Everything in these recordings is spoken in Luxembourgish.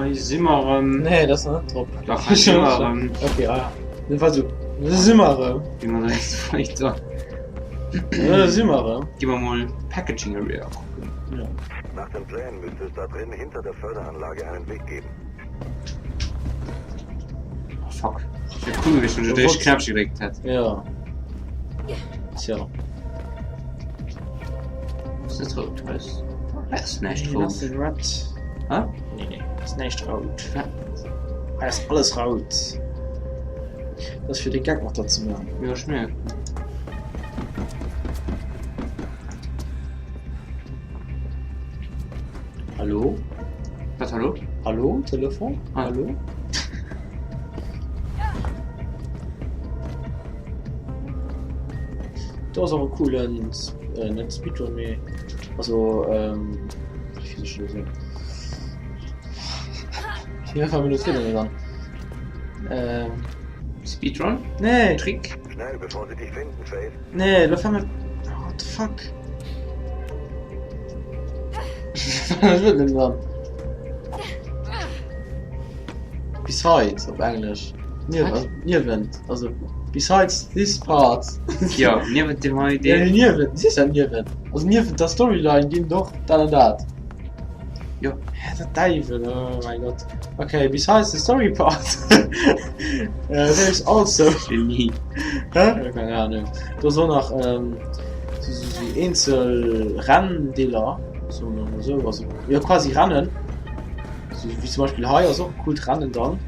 Hei si mer erëm. Nee, dat ass nach net drop. Dach, hei si mer erëm. Okay, ah ja. Dat war sou. Si mer erëm. Gi mer direkt weiter. Ja, si mer erëm. Gi mer mol Packaging Area kucken. Ja. Nach den Plänen müsste es da drin hinter der Förderanlage einen Weg geben. Oh fuck. Wär cool gewiescht, wann ech op de richtege Knäppche gedréckt hätt. Ja. Tja. Ass net rout, hei ass, hei ass näischt Nee, rout. ass red. Hä? Nee, nee, ass näischt rout. Ja. Hei ass alles rout. Dat ass fir de Geck mat der ze maachen. Jo, ech mierken. Hallo? Wat hallo? Hallo, Telefon? Ah. Hallo? Do ass och e coolen, äh, net Speedrun, mee also ähm, wéi soll ech dat soen? Mir fällt mir das Wort net an. Ähm, Speedrun? nee, Trick? Schnell, bevor sie dich finden, Faith. nee, lo fällt mir. What the fuck? Das Wort net an. Besides op Englesch. Niewent, also besides this part. Jo, niewent deem hei Ja, Deel. niewent, si ja niewent. Also niewent der Storyline ginn doch dat an dat. Jo. Hä, der Däiwel, oh mein Gott. Okay, besides the story part, uh, there's also. Genie. Hä? Keine Ahnung. Do ass och nach ähm, so, so, so eenzel Renndeeler, so, so, also, ja, quasi Rennen. So, wéi zum Beispill hei ass och e coolt Rennen dann,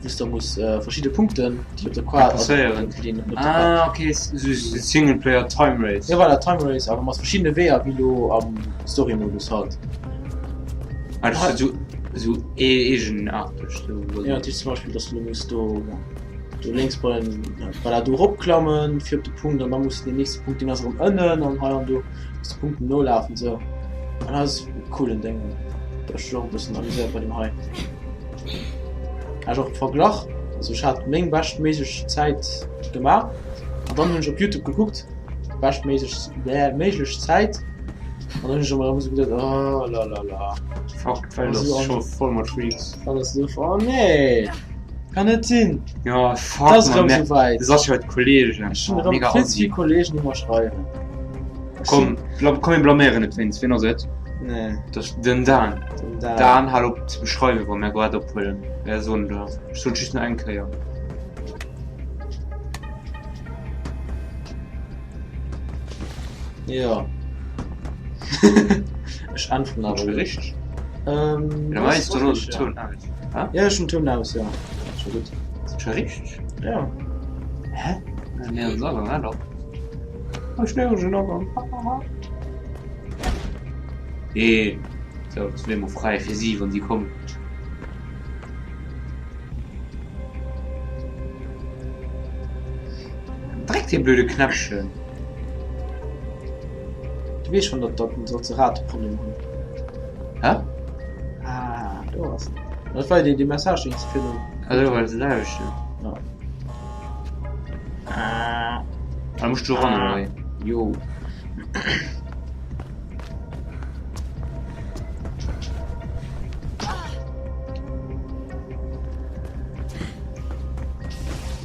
wou s de muss äh, verschidde Punkten, déi op der Quad, also, Passéieren. déi op der Quad. Ah, okay, so Singleplayer Time Race. Ja, voilà, Time Race, awer mat verschiddene Weeër, wéi lo am Story-Modus halt. Ah, das ist so, so eegenaarteg. So, Ja, dat heescht zum Beispill, dass du lo muss do, do lénks bei den, voilà, do eropklammen fir op de Punkt an da muss du den nächste Punkt, deen ass erëm ënnen an hei an do. Muss de Punkten nolafen sou. An dat ass e coolen Déng. Da ech och e bëssen amuséiert bei dem hei. Hat och Verglach, also ech hat meng beschtméiglech Zäit gemaach an dann hunn ech op Youtube gekuckt, beschtméiglech méiglech Zäit an dann hunn ech ëmmer erëm esou geduet, oh lalala. Fuck, d'Welt ass scho voll mat Freaks. Dann ass esou, oh nee, kann net sinn. Ja, fuck, Dat ass erëm man, esou wäit. Du sas jo heute Kollegen. Ech hunn erëm vill ze vill Kollegen, déi mer schreiwen. Komm, komm mir blaméieren et wéinst. Wien ass et? Nee. Dat ass den Dan. Den Dan. Dan, hal op ze beschreiwen, wa mir grad ophuelen. Mir soen der. Ech soen just nach eng Kéier. Ja. Ech äntweren awer Schon elo. richteg? Ähm, Ja, das ist war doch richtig, den ja. Ton aus. Hä? Ja, ech hunn Toun aus, ja. Scho gutt. Ist schon richteg? Ja. Hä? Nee, das ist aber nicht op. Ech léiere schon op. Ee, so, jetzt wier mol fräi fir si, wann si kommen. Dréck dee blöde Knäppchen. Du weess schon, datt datt se Rateproblem hunn. Hä? Ah, do ass en. Dat war dee dee Message, deen ech virdrun. Also, well se lauschten. Ja. Ah. Da musst du ran, oder wéi? Jo.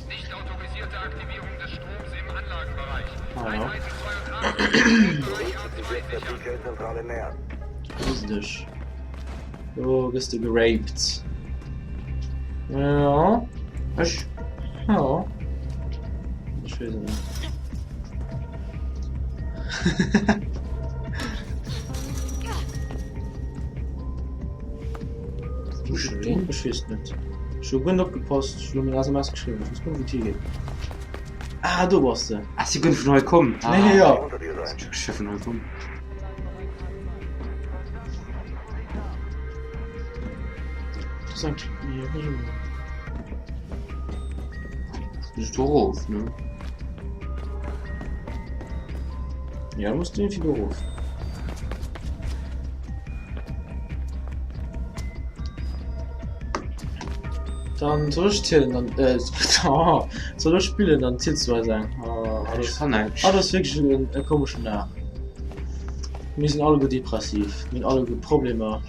Nicht autorisierte Aktivierung des Stroms im Anlagenbereich. Ah, ja. Einheiten 82, Bereich Du A2 sich jetzt der sichern. PK-Zentrale nähern. Gruselig. Do gëss de geraped. Ja. Ech? Ja. Ech weess et net. Ech weess et net. Ech hu guer net opgepasst. Ech hu meng SMS geschriwwen. Ech muss kucken, wou d'higeet. Ah, do bass de. Ah, si gënn vun hei komm. Nee, nee, ja. Unter dir sein. Ech wär vun hei komm. Das ist ein ja, Bist du erof, ne? Ja, du musst irgendwie do erof. Dann soll ech zielen, dann äh, oh, soll ech spillen, dann zielst du eis eng. Oh, Ich kann net. Ah, das ist wirklich en, e komeschen Dag. Mir sinn alleguer depressiv, mir hunn alleguer Problemer.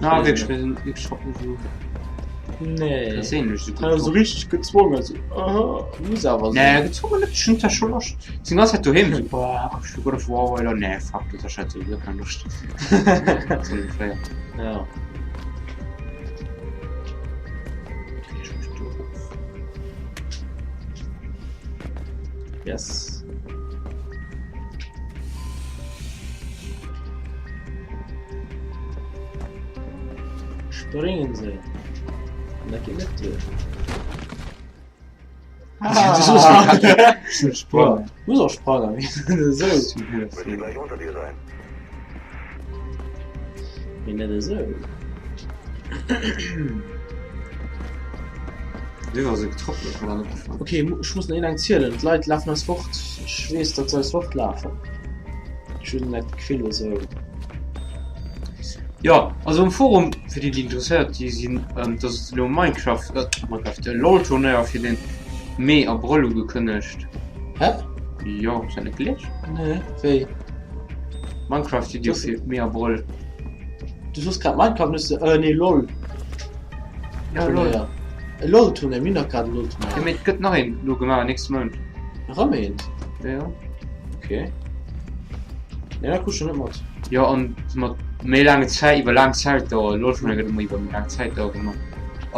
Na wierklech, mir sinn wierklech haut net esou Nee. perséinlech esou gutt Hei esou drop. richteg gezwongen, esou oh, muss awer Nee, sinn. gezwongen net, ech hunn zwar scho Loscht. Ech sinn d'ganz Zäit doheem esou, boah, ech hu God of War weider, nee fuck, dat ass scheiße, ech hu keng Loscht. Sou ongeféier. Ja. Okay, ech mech do op. Yes. Springen se. An dat geet net duer. Ah. Ja, muss och sprangen. Esou. Wird sie gleich unter dir sein. Mee net esou. Du war se getrëppelt, war net gefall. Okay, ech muss nach een eng zielen. D'Leit lafen eis fort. Ech weess, datt se eis fortlafen. Ech hunn dat Gefill esou. Jo, also um Forum, fir déi déi interesséiert déi sinn, ähm, dass et elo Minecraft, äh, Minecraft, e LOL-Turnéier fir den Mee, Abrëll ugekënnegt. Hä? Jo, hues du dat net gelies? Nee, wéi? Minecraft-Video Das- fir Mee, Abrëll. Du soos grad Minecraft, hues de, äh, nee, LOL. Ja, LOL. Turnéier. E LOL-Turnéier, mir hunn dach grad e LOL-Turnéier. Ja, mee et gëtt nach een elo gemaach, nächste Mount. Erëm eent? Ja. Okay. Nee, dat kuckt ech net mat. Jo, an mat méi laange Zäit, iwwer laang Zäit dauer. LOL-Turnéier gëtt ëmmer iwwer méi laang Zäit dauer gemaach.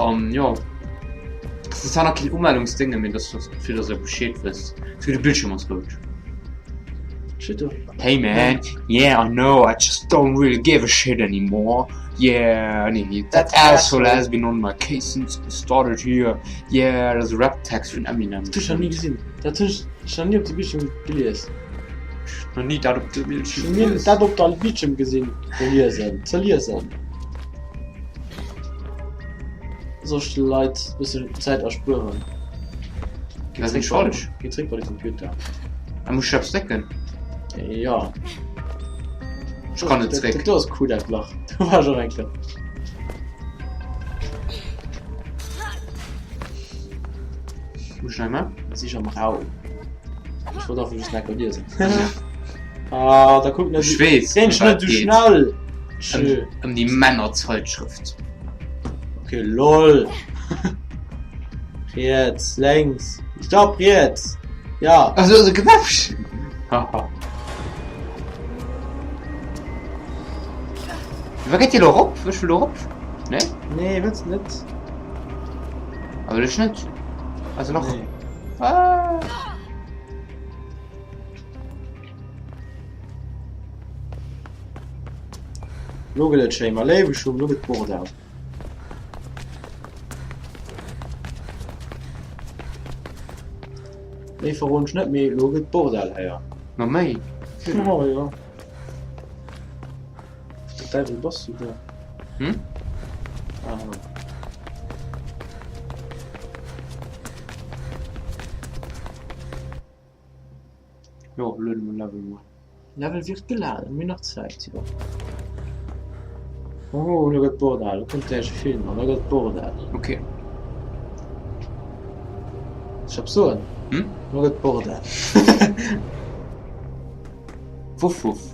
An jo, et ass zwar nach keen Umellungsdénge, mee dass fir dass der Bescheed wësst. Fir de Bildschirm ass rout. Steet do. Hey man, yeah I know, I just don't really give a shit anymore. Yeah, nee, that asshole has been on my case since I started here. Yeah, dat ass e Rap-Text vun Eminem. Dat hu ech nach ni gesinn. Dat hunn ech nach ni op de Bildschirm gelies. Nach ni dat op de Bildschirm Ech hunn ni gelies. dat op der Bildschirm gesinn, geliesen, ze liesen. Soll ech de Leit e bëssen Zäit erspueren? Wat sinn ech falsch? Géi zréck bei de Computer. A muss ech eppes drécken? Ja. Ech kann net zréck. Dat do ass cool, dat Lach. Do war ech och eng Kéier. Muss ech nach eemol? Si ech am Raum. Ech wollt einfach just lecker liesen. Ah, da kuck net. Ech weess, Deen ëm net wat du geet. schnell. Ëm, ëm déi Männerzeitschrëft. Okay, lol. Riets, lenks. Stopp, riets. Ja. Also, also Knäppchen. Haha. Wat geet Dir lo rop? Ech wëll lo rop. Nee? Nee, wëlls net. A wëll ech net. Also nach. Nee. Ah. Lo gëtt et schéin, ma léiwe Schung, lo gëtt Bordell. Méi verroden ech net, mee lo gëtt Bordell héier. Na méi? Oh jo. Der Däiwel bass du do? Hm? Ah. Jo, lueden den Level mol. Level wird geladen, mir hunn nach Zäit, jo. Oh, lo gëtt Bordell, lo kënnt gläich e Film an da gëtt Bordell. Okay. Ech hab soen, Hm? lo gëtt Bordell. Wuff wuff.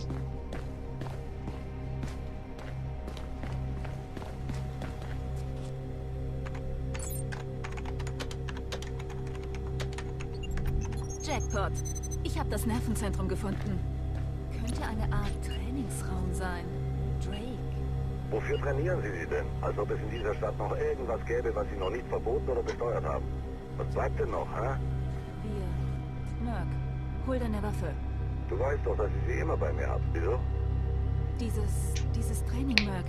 Jackpot. Ich habe das Nervenzentrum gefunden. Könnte eine Art Trainingsraum sein. Drake. Wofür trainieren Sie sie denn? Als ob es in dieser Stadt noch irgendwas gäbe, was Sie noch nicht verboten oder besteuert haben. Was bleibt denn noch, hä? Wir. Merc, hol deine Waffe. Du weißt doch, dass ich sie immer bei mir habe. Wieso? Dieses, dieses Training, Merc.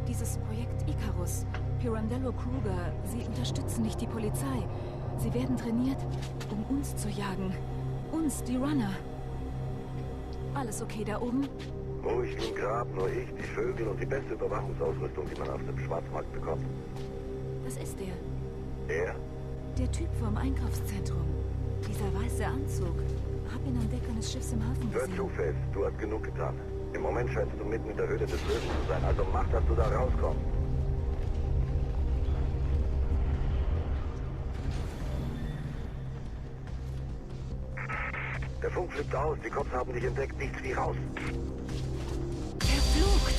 Dieses Projekt Icarus. Pirandello Kruger, sie unterstützen nicht die Polizei. Sie werden trainiert, um uns zu jagen. Uns, die Runner. Alles okay da oben? Ruhig wie im Grab, nur ich, die Vögel und die beste Überwachungsausrüstung, die man auf dem Schwarzmarkt bekommt. Was ist der? Er? Der Typ vom Einkaufszentrum. Dieser weiße Anzug. Hab ihn an Deck eines Schiffs im Hafen Hör gesehen. zu, Fels, du hast genug getan. Im Moment scheinst du mitten in der Höhle des Löwen zu sein, also mach, dass du da rauskommst. Der Funk flippt aus, die Cops haben dich entdeckt, nichts wie raus. Verflucht!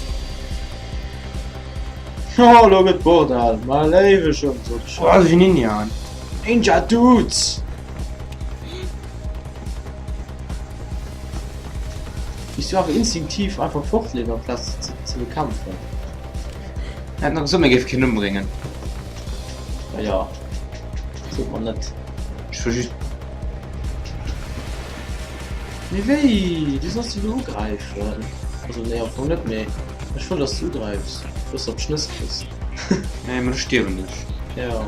Oh, lo gëtt Bordell, ma léiwe schon so Oh, also wie Ninja. Ninja Dudes! Wéi s du awer instinktiv einfach fortleefs amplaz ze ze bekämpfen. Er hat nach gesot, mir géif keen ëmbréngen. Ah ja, sot mer net. Ech wor just. Mee wéi? Du solls se jo ugräifen. Also nee, am Fong net, mee ech wëll dass du ugräifs, dass du op d'Schnëss kriss. Nee, mä da stierwen ech. Ja.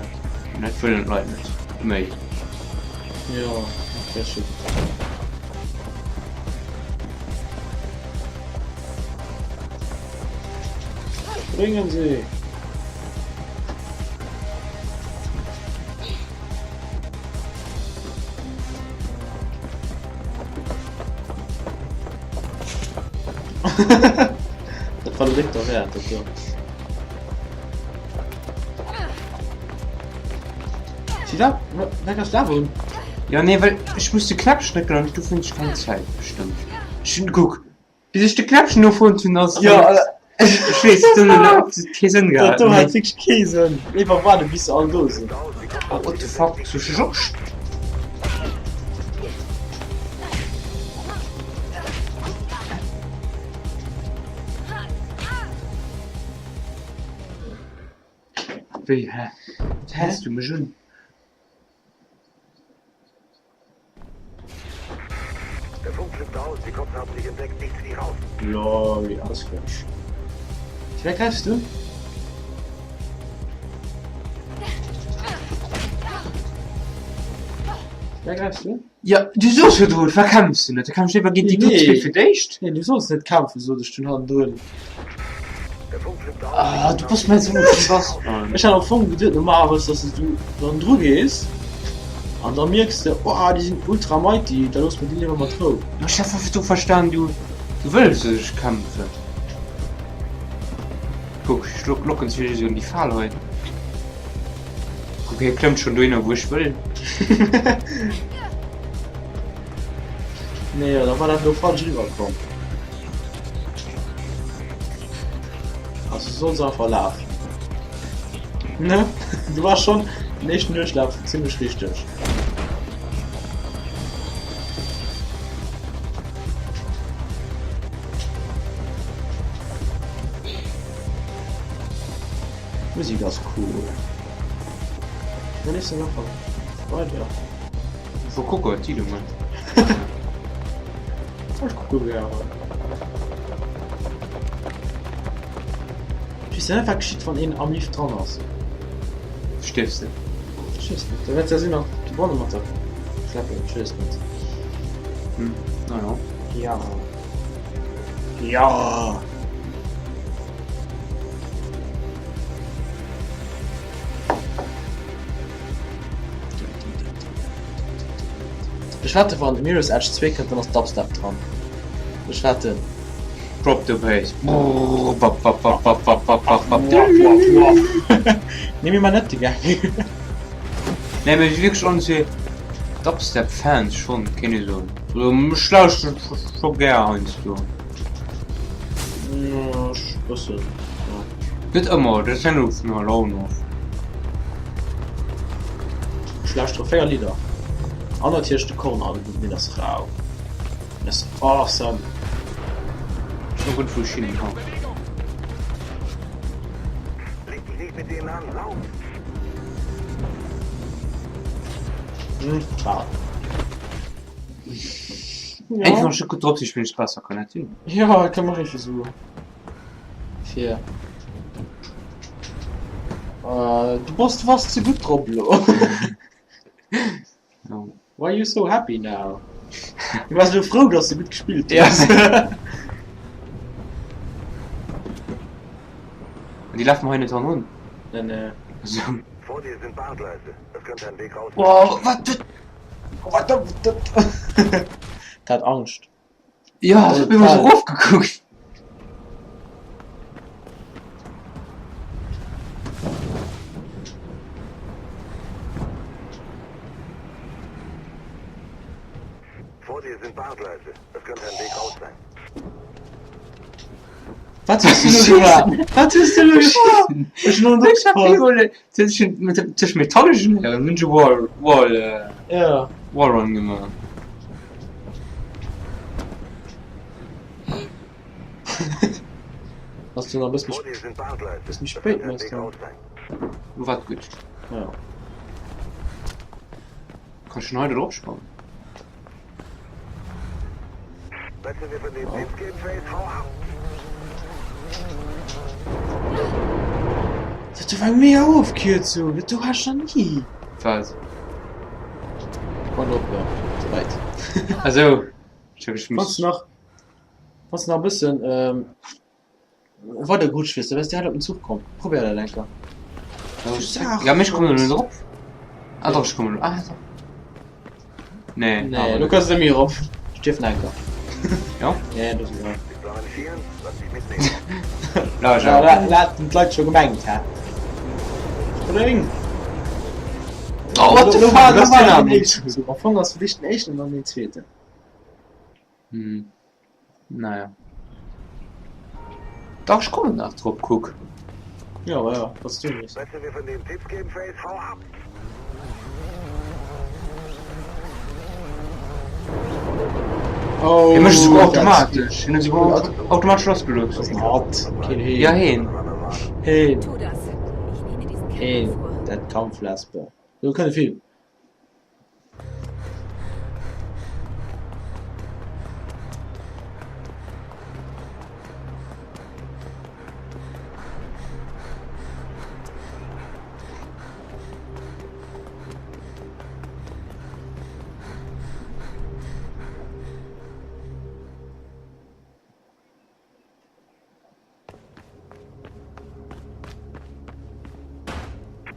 An dat wëllen d'Leit net méi. Ja, okay, scho gutt. Bringen Sie! Dat war lo déck derwäert, dat do. Si war, wer ass da un? Ja nee, well ech muss de Knäppchen drécken an du fënns keng Zäit bestëmmt. Ech hunn kuck, bis ech de Knäppchen do fonnt hunn ass Ja, ech weess et huet elo absolut kee Sënn dat gehat. do hat wierklech kee Sënn. Einfach waarde bis se all do sinn. Oh what the fuck, sou ech och Wéi hä? Wat häss du mech un? Der Funk flippt aus, die Cops haben dich entdeckt, nichts wie raus. Lol, alles Quatsch. Wer greifst du? Wer greifst du? Ja, du soos virdrun, verkämpfs du net, da kämpf ech léiwer géint déi do Nee. zwee fir d'éischt. Nee, du solls net kämpfen, sot ech dunn hannendrun. Ah, du bass mir esou bass. Ech hat am Fong geduet normalerweis, dass du dann dru gees an da mierks de, oh, déi sinn ultra mighty, da looss mer déi léiwer mat Rou. Ech hat einfach do verstan, du, du wëlls, dass ech kämpfen. Kuck, ech lock, locken se esou an déi Fal hei. Kuck, hie klëmmt schonn dohinner, wou ech wëll. Nee, jo, da war dat elo falsch eriwwer komm. Also du solls einfach lafen. Ne? Du war schon den éischten Duerchlaf zimmlech richteg. D'Musik ass cool. Wann is nach weider? Wo kucke wat déi do man. Ech kucke gären. Ech weess net wat geschitt wann een am Lift dran ass. Stierfs de? Ech weess net. Da wäert se sinn nach gebonne mat der Schleppen. Ech weess net. Hm, naja. Ja. Ja. Ech wette wann Mirror's Edge 2 kënnt, dann ass Dubstep dran. Ech wetten. Drop the bass. Bap, bap, bap, bap, bap, bap, bap, bap. Nee, mir man net de Gang. Nee, mee wierklech ons fir Dubstep Fans schon, kéint ee soen. Also ech lauschteren scho gär heiansdo. Ja, ech bëssen. Ja. Net ëmmer, dat hänkt och vun der Laun of. Ech lauschtere 4 Lidder. An natierlech de Korn-Album, deen ass rau. Deen ass awesome. Ech hunn gutt vu Chine ha. Leg dich nicht mit denen an, lauf! Hm, schade. Eng wann ech net gutt drop sinn, spillen ech besser, kann dat sinn? Ja, kann man richtig so. Fir. Äh, du bass, du wars ze gutt drop elo. Ja. Why you so happy now? Du wars elo frou, dass du gutt gespillt Ja. hues. An déi lafen mer hei net hannendrun. Nee, nee. So. Vor dir sind Bahngleise. Das könnte ein Weg raus. Oh, wat, wat? What the, Der hat Angscht. Ja, ech hab immer so rofgekuckt. sind Bahngleise. Das könnte ein Weg raus sein. Wat hues du elo gemaach? Wat hues du elo gemaach? Ech hunn elo net opgepasst. Tëscht metalleschen Hären hunn ech e Wall, Wall, Ja. Wallrun gemaach. Ass du nach e bëssen Vor dir sind Bahngleise. bëssen Das spéit, könnte ein mess Weg du. raus sein. Lo war et gutt. Ja. Kann ech schon hei do drop sprangen? Willst du mir von den Tipps geben, Face? Hau ab! Dat do war eng mega Ofkierzung, dat do hat ech nach ni. Wat? Wann op, ja, ze wäit. Also, ich hab ich Wann muss. du nach, wann du nach e bëssen ähm, weider gerutscht wiers, da wäers direkt op den Zuch komm. Probéier dat eng Kéier. Ja, mee ech kommen elo net erop. Ah doch, ech kommen elo. Ah doch. Nee, Nee, awer du net. kanns net méi erop. Stierf nach eng Kéier. Ja? Nee, dat ass egal. Sie planen lass dich mitnehmen. La, ech Ja, awer. dat haten d'Leit scho gemengt, hä? Spréng! Oh, what the Lo fuck, war, lo was war denn den an? éischten Zuch. Am Fong ass fir dech den éischten an dann den zweeten. Hm. Naja. Dach, ech kommen nach drop, kuck. Ja, ja, was du nicht. Willst du mir von den Tipps geben, Face? Hau ab! Oh, Hie mécht et souguer dat- automatesch. Hien huet souguer automatesch lassgelooss. Das ist ein Hart. Keen Heen. Ja, heen. Heen. Tu das. Ich nehme diesen Kerl Heen. vor. Dat Kampflesbe. Do kënne vill.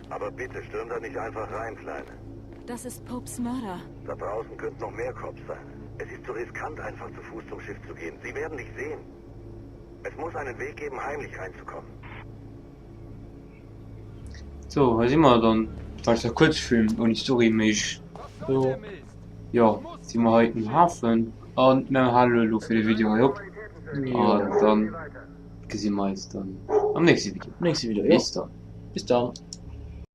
Aber bitte stürm da nicht einfach rein, Kleine. Das ist Popes Mörder. Da draußen könnten noch mehr Cops sein. Es ist zu riskant, einfach zu Fuß zum Schiff zu gehen. Sie werden dich sehen. Es muss einen Weg geben, heimlich reinzukommen. So, hei si mer dann. War zwar Kuerzfilm ouni Story, mee ech, Jo. jo, si mer hei um Hafen an mir hale elo fir de Video hei op. An dann gesi mer eis dann am nächste Video. Nächste Video, jo. Bis dann. Bis dann.